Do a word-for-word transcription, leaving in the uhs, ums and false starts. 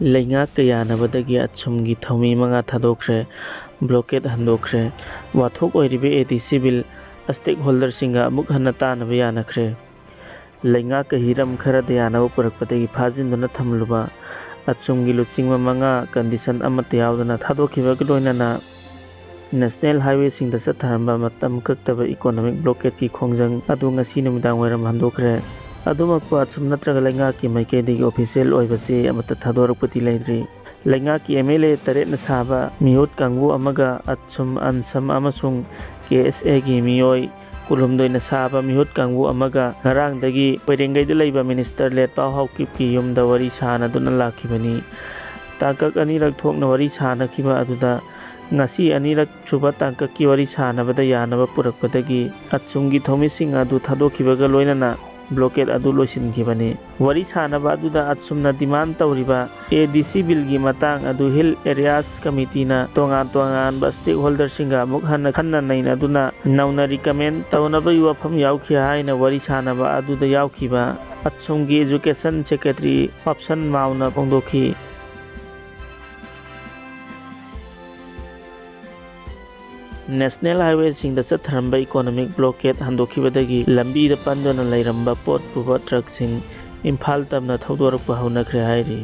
ꯂꯩꯉꯥꯛꯀ ꯌꯥꯅꯕꯗꯒꯤ ꯑꯁꯨꯝꯒꯤ ꯊꯧꯃꯤ ꯃꯉꯥ ꯊꯥꯗꯣꯛꯈ꯭ꯔꯦ, ꯕ꯭ꯂꯣꯀꯦꯠ ꯍꯟꯗꯣꯛꯈ꯭ꯔꯦ꯫ ꯋꯥꯊꯣꯛ ꯑꯣꯏꯔꯤꯕ ꯑꯦ ꯗꯤ ꯁꯤ ꯕꯤꯜ ꯁ꯭ꯇꯦꯛ ꯍꯣꯜꯗꯔꯁꯤꯡꯒ ꯑꯃꯨꯛ ꯍꯟꯅ ꯇꯥꯟꯅꯕ ꯌꯥꯅꯈ꯭ꯔꯦ꯫ ꯂꯩꯉꯥꯛꯀ ꯍꯤꯔꯝ ꯈꯔꯗ ꯌꯥꯅꯕ ꯄꯨꯔꯛꯄꯗꯒꯤ ꯐꯥꯖꯤꯟꯗꯨꯅ ꯊꯝꯂꯨꯕ ꯑꯁꯨꯝꯒꯤ ꯂꯨꯆꯤꯡꯕ ꯃꯉꯥ ꯀꯟꯗꯤꯁꯟ ꯑꯃꯠꯇ ꯌꯥꯎꯗꯅ ꯊꯥꯗꯣꯛꯈꯤꯕꯒ ꯂꯣꯏꯅꯅ ꯅꯦꯁꯅꯦꯜ ꯍꯥꯏꯋꯦꯁꯤꯡꯗ ꯆꯠꯊꯔꯝꯕ ꯃꯇꯝ ꯀꯛꯇꯕ ꯏꯀꯣꯅꯣꯃꯤꯛ ꯕ꯭ꯂꯣꯀꯦꯠꯀꯤ ꯈꯣꯡꯖꯪ ꯑꯗꯨ ꯉꯁꯤ ꯅꯨꯃꯤꯗꯥꯡ ꯋꯥꯏꯔꯝ ꯍꯟꯗꯣꯛꯈ꯭ꯔꯦ꯫ ꯑꯗꯨꯃꯛꯄꯨ ꯑꯁꯨꯝ ꯅꯠꯇ꯭ꯔꯒ ꯂꯩꯉꯥꯛꯀꯤ ꯃꯥꯏꯀꯩꯗꯒꯤ ꯑꯣꯐꯤꯁꯤꯌꯦꯜ ꯑꯣꯏꯕ ꯆꯦ ꯑꯃꯠꯇ ꯊꯥꯗꯣꯔꯛꯄꯗꯤ ꯂꯩꯇ꯭ꯔꯤ꯫ ꯂꯩꯉꯥꯛꯀꯤ ꯑꯦꯝ ꯑꯦꯜ ꯑꯦ ꯇꯔꯦꯠꯅ ꯁꯥꯕ ꯃꯤꯍꯨꯠ ꯀꯥꯡꯕꯨ ꯑꯃꯒ ꯑꯁꯨꯝ ꯑꯟꯁꯝ ꯑꯃꯁꯨꯡ ꯀꯦ ꯑꯦꯁ ꯑꯦꯒꯤ ꯃꯤꯑꯣꯏ ꯀꯨꯟꯍꯨꯝꯗꯣꯏꯅ ꯁꯥꯕ ꯃꯤꯍꯨꯠ ꯀꯥꯡꯕꯨ ꯑꯃꯒ ꯉꯔꯥꯡꯗꯒꯤ ꯀꯣꯏꯔꯦꯡꯒꯩꯗ ꯂꯩꯕ ꯃꯤꯅꯤꯁꯇꯔ ꯂꯦꯠꯄꯥꯎ ꯍꯥꯎꯀꯤꯞꯀꯤ ꯌꯨꯝꯗ ꯋꯥꯔꯤ ꯁꯥꯅꯗꯨꯅ ꯂꯥꯛꯈꯤꯕꯅꯤ꯫ ꯇꯥꯡꯀꯛ ꯑꯅꯤꯔꯛ ꯊꯣꯛꯅ ꯋꯥꯔꯤ ꯁꯥꯅꯈꯤꯕ ꯑꯗꯨꯗ ꯉꯁꯤ ꯑꯅꯤꯔꯛ ꯁꯨꯕ ꯇꯥꯡꯀꯛꯀꯤ ꯋꯥꯔꯤ ꯁꯥꯅꯕꯗ ꯌꯥꯅꯕ ꯄꯨꯔꯛꯄꯗꯒꯤ ꯑꯁꯨꯝꯒꯤ ꯊꯧꯃꯤꯁꯤꯡ ꯑꯗꯨ ꯊꯥꯗꯣꯛꯈꯤꯕꯒ ꯂꯣꯏꯅꯅ ꯕ꯭ꯂꯣꯀꯦꯠ ꯑꯗꯨ ꯂꯣꯏꯁꯤꯟꯈꯤꯕꯅꯤ꯫ ꯋꯥꯔꯤ ꯁꯥꯅꯕ ꯑꯗꯨꯗ ꯑꯁꯨꯝꯅ ꯗꯤꯃꯥꯟ ꯇꯧꯔꯤꯕ ꯑꯦ ꯗꯤ ꯁꯤ ꯕꯤꯜꯒꯤ ꯃꯇꯥꯡ ꯑꯗꯨ ꯍꯤꯜ ꯑꯦꯔꯤꯌꯥꯁ ꯀꯃꯤꯇꯤꯅ ꯇꯣꯉꯥꯟ ꯇꯣꯉꯥꯟꯕ ꯁ꯭ꯇꯦꯛ ꯍꯣꯜꯗꯔꯁꯤꯡꯒ ꯑꯃꯨꯛ ꯍꯟꯅ ꯈꯟꯅ ꯅꯩꯅꯗꯨꯅ ꯅꯧꯅ ꯔꯤꯀꯃꯦꯟ ꯇꯧꯅꯕꯒꯤ ꯋꯥꯐꯝ ꯌꯥꯎꯈꯤ ꯍꯥꯏꯅ ꯋꯥꯔꯤ ꯁꯥꯅꯕ ꯑꯗꯨꯗ ꯌꯥꯎꯈꯤꯕ ꯑꯁꯣꯝꯒꯤ ꯑꯦꯖꯨꯀꯦꯁꯟ ꯁꯦꯀ꯭ꯔꯦꯇꯔꯤ ꯄꯥꯞꯁꯟ ꯃꯥꯎꯅ ꯐꯣꯡꯗꯣꯛꯈꯤ꯫ ꯅꯦꯁꯅꯦꯜ ꯍꯥꯏꯋꯦꯁꯤꯡꯗ ꯆꯠꯊꯔꯝꯕ ꯏꯀꯣꯅꯣꯃꯤꯛ ꯕ꯭ꯂꯣꯀꯦꯠ ꯍꯟꯗꯣꯛꯈꯤꯕꯗꯒꯤ ꯂꯝꯕꯤꯗ ꯄꯟꯗꯨꯅ ꯂꯩꯔꯝꯕ ꯄꯣꯠ ꯄꯨꯕ ꯇ꯭ꯔꯛꯁꯤꯡ ꯏꯝꯐꯥꯜ ꯇꯝꯅ ꯊꯧꯗꯣꯔꯛꯄ ꯍꯧꯅꯈ꯭ꯔꯦ ꯍꯥꯏꯔꯤ꯫